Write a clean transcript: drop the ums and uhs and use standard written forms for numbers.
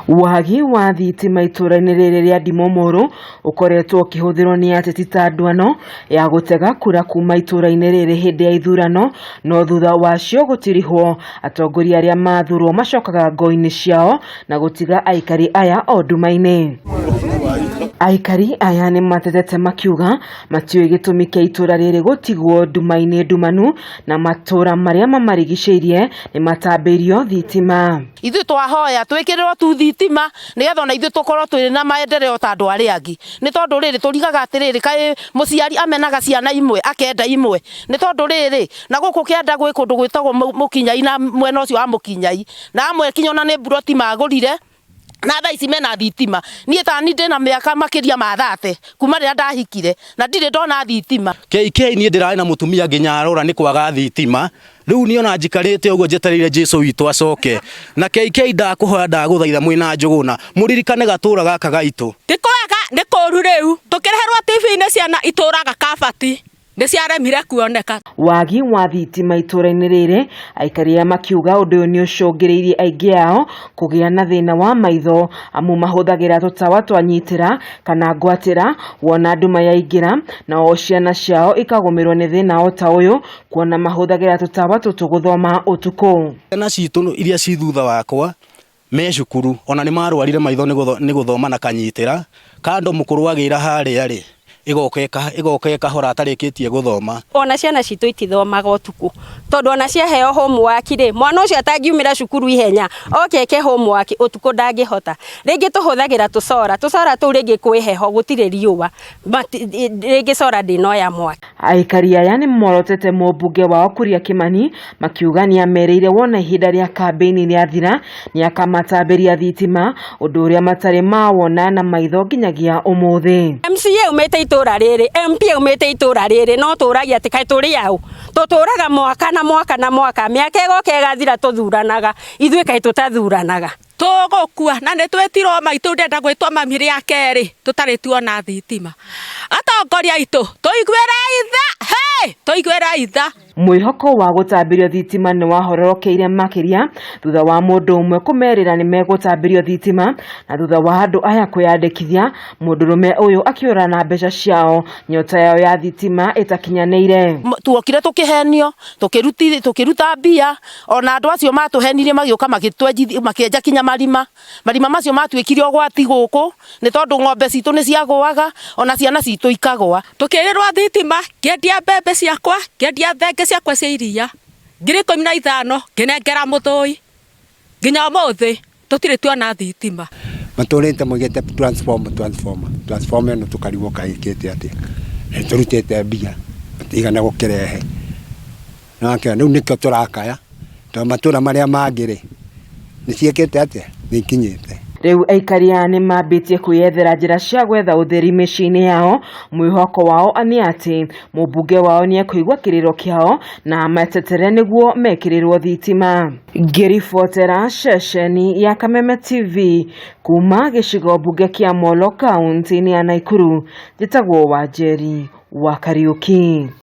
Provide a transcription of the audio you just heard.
Wagi wa thitima itũra-inĩ rĩrĩ rĩa Ndimũmũrũ ũkoretwo ũkĩhũthĩrwo nĩ ateti ta ndwano ya gũtega kura kuma itũra-inĩ rĩrĩ hĩndĩ ya ithurano, no thutha wacio gũtirihwo atongoria arĩa mathurwo macokaga ngo-inĩ ciao na gũtiga aikari aya o nduma-inĩ. Aikari aya nĩ matetete makiuga matiũĩ gĩtũmi kĩa itũra rĩrĩ gũtigwo nduma-inĩ ndumanu na matũra marĩa mamarigicĩirie nĩ matambĩirio thitima. Ithuĩ twahoya twĩkĩrĩrwo tu thitima nĩgetha ona ithuĩ tũkorwo twĩ na maendeleo ta andũ arĩa angĩ, nĩ tondũ rĩrĩ tũrigaga atĩrĩrĩ, kaĩ mũciari amenaga ciana imwe akenda imwe, nĩ tondũ rĩrĩ na gũkũ kĩanda gwĩ kũndũ gwĩtagwo Mũkinyai na mwena ũcio wa Mũkinyai, na amwe kinya ona nĩ mburoti magũrire na thaa ici mena thitima. Niĩ tani ndĩna mĩaka makĩria ma 30 kuma rĩrĩa ndahikire na ndirĩ ndona thitima. KK niĩ ndĩrarĩ na mũtumia nginya arora nĩ kwaga thitima, rĩu niĩ ona njikarĩte ũguo njetereire Jesũ witũ acoke. Na KK ndakũhoya ndagũthaitha mwĩna Njũgũna mũririkane gatũra gaka gaitũ. Ti kwega nĩ kũru rĩu tũkĩreherwo TV-inĩ ciana itũraga kabati nĩ ciaremire kuoneka. Wagi wa thitima itũra-inĩ rĩrĩ, aikari aya makiuga ũndũ ũyũ nĩ ũcũngĩrĩirie aingĩ ao kũgĩa na thĩna wa maitho amu mahũthagĩra tũtawa twa nyitĩra kana ngwatĩra wona nduma yaingĩra, nao ciana ciao ikagũmĩrwo nĩ thĩna o ta ũyũ kuona mahũthagĩra tũtawa tũtũ gũthoma ũtukũ. Ciana citũ iria ci thutha wakwa me cukuru ona nĩ marwarire maitho nĩ gũthoma na kanyitĩra kando mũkũrũ agĩra harĩa rĩ ĩgoka ĩkahora atarĩkĩtie gũthoma. Ona ciana citũ itithomaga ũtukũ tondũ ona ciaheo homework rĩ, mwana ũcio atangiumĩra cukuru ihenya oke eke homework ũtukũ ndangĩhota. Rĩngĩ tũhũthagĩra tũcora, tũcora tũu rĩngĩ kwĩ heho gũtirĩ riũa, rĩngĩ cora ndĩnoya mwaki. Aikari aya nĩ morotete mũmbunge wao Kuria Kimani makiuga nĩ amerĩire wona ihinda rĩa kambĩini rĩathira nĩ akamatambĩria thitima, ũndũ ũrĩa matarĩ mawona na maitho nginyagia ũmũthĩ. MCA aumĩte itũra rĩrĩ, MP aumĩte itũra rĩrĩ, no tũragia atĩ kaĩ tũrĩ aũ? Tũtũraga mwaka na mwaka na mwaka, mĩaka ĩgoka ĩgathira tũthuranaga, ithuĩ kaĩ tũtathuranaga? Tũgũkua na nĩ twĩtirwo maitũ, ndĩrenda gwĩtwo mami rĩa kerĩ tũtarĩ tuona thitima. Atongoria aitũ tũiguĩrei tha, hey, tũiguĩrei tha. Mwĩhoko wa gũtambĩrio thitima nĩ wahororokeire makĩria thutha wa mũndũ ũmwe kũmerĩra nĩ megũtambĩrio thitima, na thutha wa andũ aya kwĩyandĩkithia mũndũrũme ũyũ akĩũra na mbeca ciao nyota yao ya thitima ĩtakinyanĩire. Tuokire tũkĩhenio, tũkĩruta mbia, ona andũ acio matũhenirie magĩũka makĩenja kinya marima. Marima macio matuĩkire ũgwati gũkũ nĩ tondũ ng'ombe citũ nĩ ciagũaga ona ciana citũ ikagũa. Tũkĩrĩrwo thitima, ngĩendia mbembe ciakwa, ngĩendia thenge ciakwa cia iria 15,000 ngĩnengera mũthũi, nginya ũmũthĩ tũtirĩ tuona thitima. Matũrĩte maugĩte transformer, transformer, transformer ĩno tũkarigwo kaĩ ĩkĩte atĩa, na nĩtũrutĩte mbia matigana gũkĩrehe. Nake rĩu nĩkĩo tũrakaya tondũ matũra marĩa mangĩ rĩ nĩ ciĩkĩte atĩa, nĩ ikinyĩte. Rĩu aikari aya nĩ mambĩtie kwĩyethera njĩra cia gwetha ũtheri mĩciĩ-inĩ yao. Mwĩhoko wao nĩ atĩ mũmbunge wao nĩ ekũigua kĩrĩro kĩao na amatetere nĩguo mekĩrĩrwo thitima. Ngĩribotera ceceni ya Kameme TV kuma gĩcigo mbunge kĩa Molo kaunti-inĩ ya Nakuru, njĩtagwo Wanjeri wa Kariuki.